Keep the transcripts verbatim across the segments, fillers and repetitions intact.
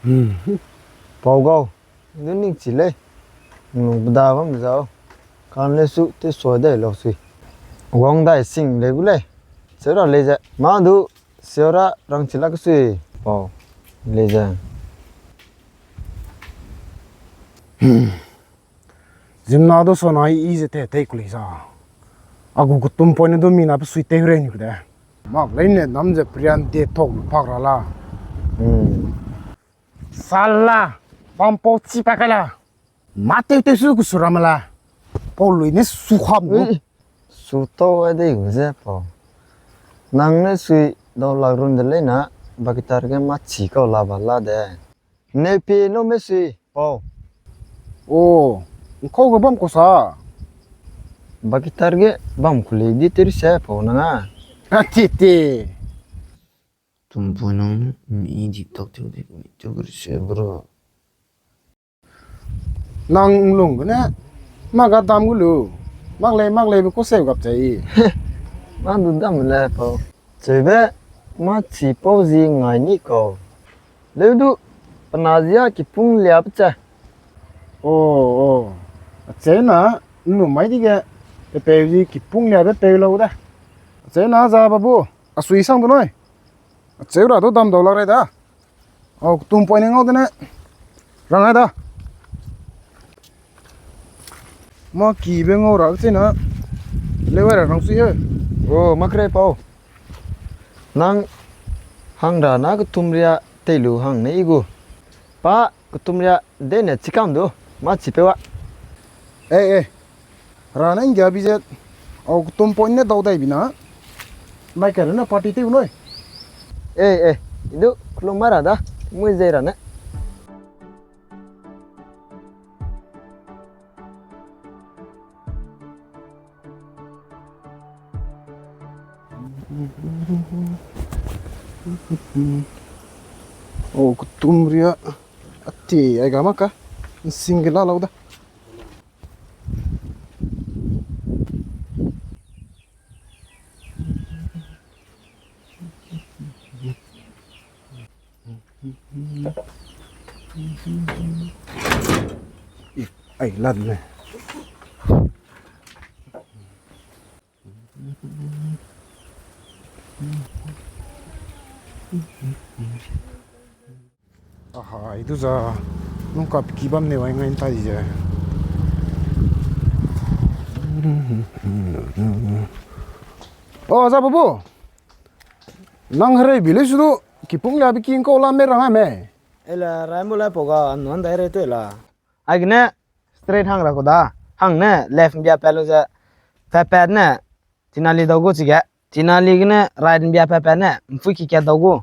Pau gau, du ning chi lei. Nglung beda bam zau. Kan le su te sua dai lau sui. Wang dai sing lei gu lei. Seu ra lei ze. Ma du seu ra rang chi lak sui. Pau. Lei ze. Zimna du sona i ze te tei ku lei za. A gu kutum poine du mi na pe sui tei rei ni ku de. Mak lei ne nam ze prian de tok lu pak ra la. Sala, bam pau chi pa kai la. Ma teu teu su ku su ra ma la. Pau lui ne su kham du. Ui, su tau ai dei gu ze pau. Nang ne sui dau lak run de lei na, bakitar ge ma chi kau la ba la de. Neu pie lo me sui, pau. O, nkau ge bam ko sa. Bakitar ge bam ku lei di te ri se pau nang a. A ti ti. Tumpu nang mi di tok tiu di mi tiu gri se bro. Nang lung gene, ma ga dam gu lu, mak lei, mak lei, be ko seu gap chai. Ma du dam le pau. Cheube, ma chi pau zi ngai ni kau. Leu du, pe na zi a kipung lia pe che. O, o. A cheu na, nlu mai di ge, pe peu zi kipung lia pe peu lau da. A cheu na za babu, a sui sang du noi. A cheu ra du dam dau lak rei da. Au, kutum poine ngau dene. Rang ai da. Ma ki be ngau ra chena. Leu ai ra rang sui he. O, mak rei pau. Nang hang ra na kutum ria tei lu hang ne i gu. Pa kutum ria de ne chikam du. Ma chi pe wa. Ei, ei. Ra ne nggia bi zet. Au kutum poine dau dai bi na. Mai ka ne party tei u noi. Ei, ei. I du kulum ma ra da. Mui zei ra ne. O, kutum ria. A ti, ai ga ma ka. Single la lau da. Ai, lad ne. Aha, i du za, nung kap ki bam ne wai ngai nta di ze. O, za babu. Nang herei bi le su du, kipung lia bi ki ngkau la me rang a me. Ele, rai mo lai pau ga, nuan dai rei tui la. Ai gene, straight hang ra ku da. Hang ne, left mbia pa lu ze, pa pa ne, Tinali dau gu chige. Tinali gene right mbia pa pa ne, mpui ki kat dau gu.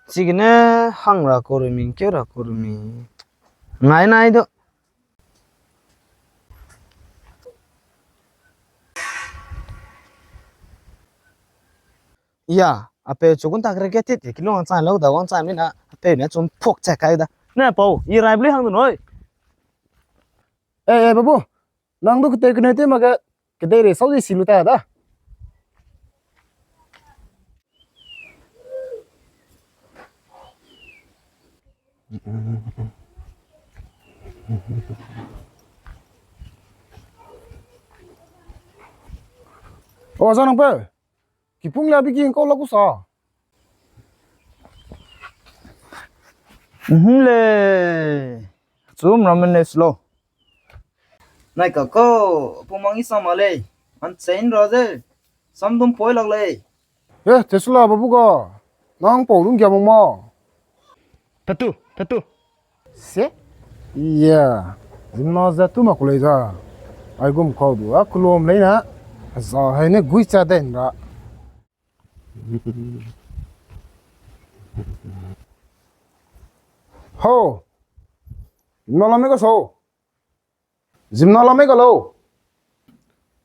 Chigene hang ra ku rumi, keu ra ku rumi. Ngai nai du. Ya, a peu chu gun tak re ke tit, kilo wang chang lau da, wang chang mi na, a peu ne chun phok che kai da. Ne pau, i rai bli hang du noi. Eh, eh, babu, nang du kete kene te ma ke, kedei re sau di si lu ta da. O, za nang pe. Kipung lia bi ki ngkau la ku sa. Mhm le. Chum ramen ne slo. Nai ka ko, pu mang i sa ma lei. An chain ra ze. Sam dum poi lak lei. Eh, te sula babu ga. Nang pau dum gia mong ma. Petu, petu. Se? Iya, zimna ze tu ma ku lei za. Ai gum kau du, a kulom lei na. Za hai ne gui cha den ra. Ho! Zimna la me ka so. Zimna la me ka lo.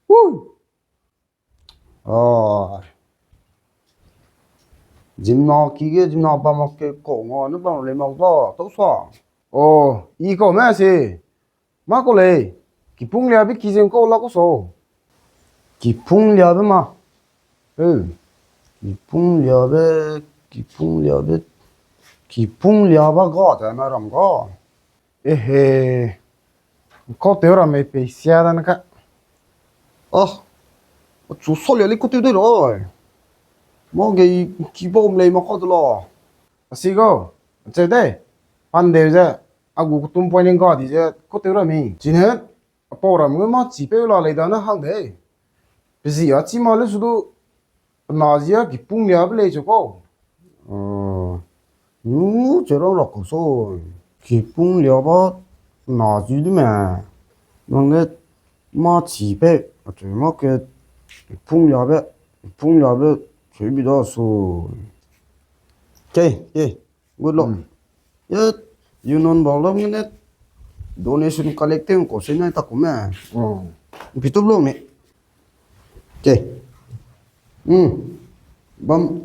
Woo! Ah. Zimna ki ge zimna ba mak ke ko nga ne bang le mak da, tau sa. Oh, i ko me si. Ma ko lei. Kipung lia be ki zeng ko la ko so. Kipung lia be ma. Eh. Kipung lia be, kipung lia be. Kipung lia ba ga de na ram ga. Ehe. Kau teu ram mei pei sia da na ka. Ah. Chu so lia li kau teu de lo. Ma ge ki bom lei ma kau de lo. A si go. Che de. Pan de ze. A gu kutum point ning ga di ze kau teu ram mi. Chine. A pau ram ge ma chi peu la lei da na hang de. Pe zi a chi ma le su du. Pe na zi a kipung lia be lei chu kau. Nu che rang rak kau so. Kipung lia ba na zi du me. Nang ne ma chi peu. A che ma ke kipung lia be. Kipung lia be. Che bi da so. Ke, ke. Good luck. Hmm. Ya, union bau lam ne donation collect tew ko se nai ta ku me. Oh. Pi tup lo ne. Ke. Hmm. Bam.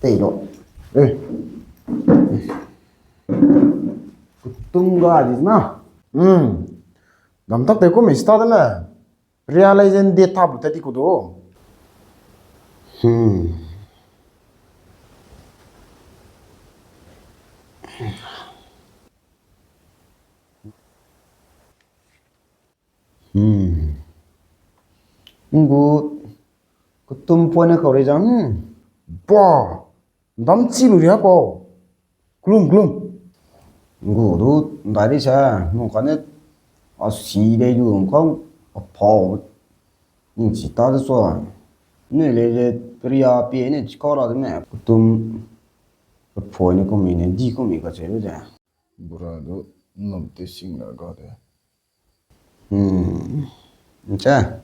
Tei lo. Eh. Kutum ga di na. Hmm. Dam tak te ku me sta de me. Realize de tap te ti ku do. Hmm. Hmm. Ngu kutum point ne kau rei zang. Hmm. Ba. Ndam chi lu ria pau. Klum, klum. Ngu du ndai di sa, nung ka ne a si dei du nung ka a pau. Ning chi ta de sua. Ne le le ria pie ne chi kau ra de me. Kutum a point ne kumi ne di kumi ka che lu de. Bura du nam te sing na ga de. Hmm. Ncha.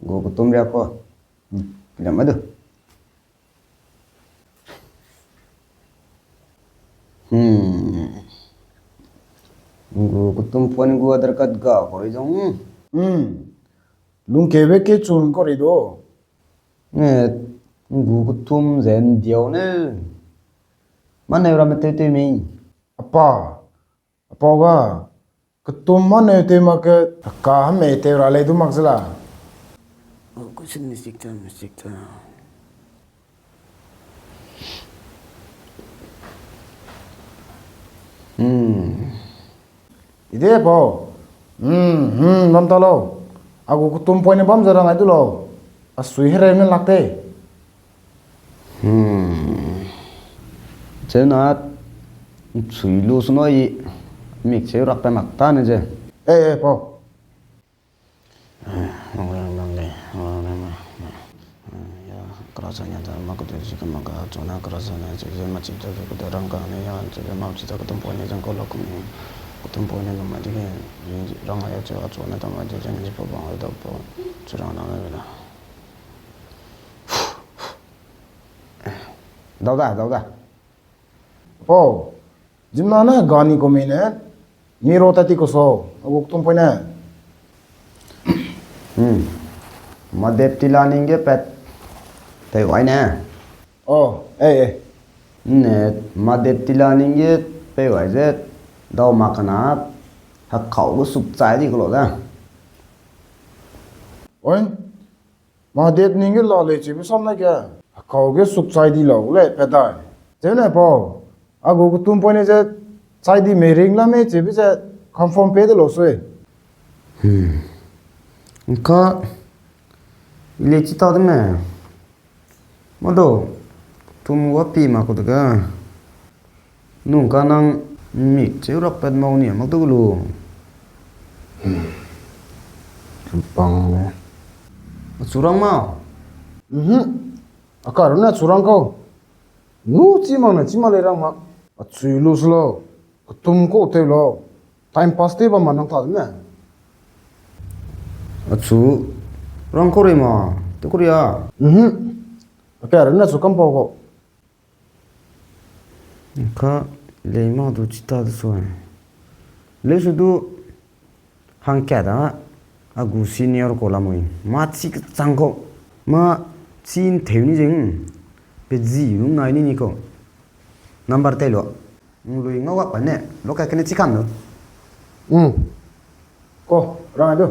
Ngu kutum ria ko. Hmm. Lam ma du. Hmm. Ngu kutum point ngu Aadhaar card ga ko rei zong. Hmm. Lungkebe ke chun ko rei do. Ne ngu kutum zen diau ne. Ma ne ramme tew tew mi. Apa. Apau ga, ketum ma neu tew mak ke, ka hemei tew ra lei du mak ze la. Oh, question mistake ta, mistake ta. Hmm. Ide pau. Hmm, hmm, bam ta lau. A gu ketum point ne bam ze rang ai du lau. A sui hereu ne lak te. Hmm. Cheu na, nchui lu su noi, mik cheu rak pe mak ta ne ze. Eh, eh, pau. Eh, nang le, nang le, nang le, nang le. Eh, ya, kara sa nya ta, ma kutu si ka ma ka, chuna kara sa na, cheu ze ma chi ta, kutu rang ka ne ya, cheu ze ma chi ta, kutum point ne zang ko lo kum ne. Kutum point ne lo ma di ke, rang ya cheu, a chuna ta ma di zang ji pa bang da pa, chu rang na me la. Dau da, dau da. Pau, zimna ne gani ko mei ne, mi ro ta ti ko so, a gu ketum point ne. Hmm. Madep ti la ning ge pet. Tei wai ne. Oh, eh, eh. Ne, Madep ti la ning ge pei wai ze, dau ma kana, ha kau gu suk chai di ko lo da. Oi, Madep ning ge la lei chibe sam na ke, kau ge suk chai di lau le pe dai. Cheu ne pau, a gu ketum point ne ze chai di mei ring la mei chibe ze confirm pe de lo sui. Hmm. Nka, ile chi ta de me. Ma do, tum wa pi ma ko de ga. Nung ka nang mik cheu rak pet mau ni mak du lu. Pang le. A chu rang ma? Mhm. A ka ru na chu rang kau. Nu chi mak na chi ma le rang ma. A chu lu su lo. Ketum ko te lo. Time pass te ba ma nang ta de me. A chu rang ko re ma. Te ko ria. Mhm. A ka ru na chu kam pau ko. Ka lei ma du chi ta de sui. Lei su du hangkat da a gu senior ko lamui. Ma chi kechang ko. Ma chi ntheu ni zeng. Pe zi lung nai ni ni ko. Number tei lo. Nglui ngau wak pa ne. Lo ka kene chi kam lo. Hmm. Ko, rang du.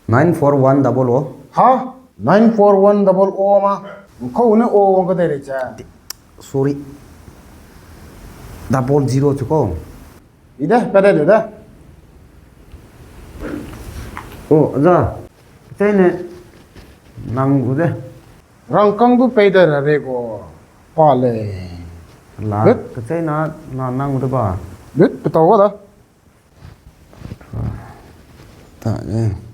Nine four one double O. Ha? Nine four one double O ma? Kau ne o wang ka de le cha. Sorry. Double zero chu ko. Ide, pa de le de. O, za. Chai ne nang gu de. Rangkâng du pei de ra re go. Pa le. La, Good. Kachai na, na nang gu de ba. Good, pe tau ga da. Ta, eh.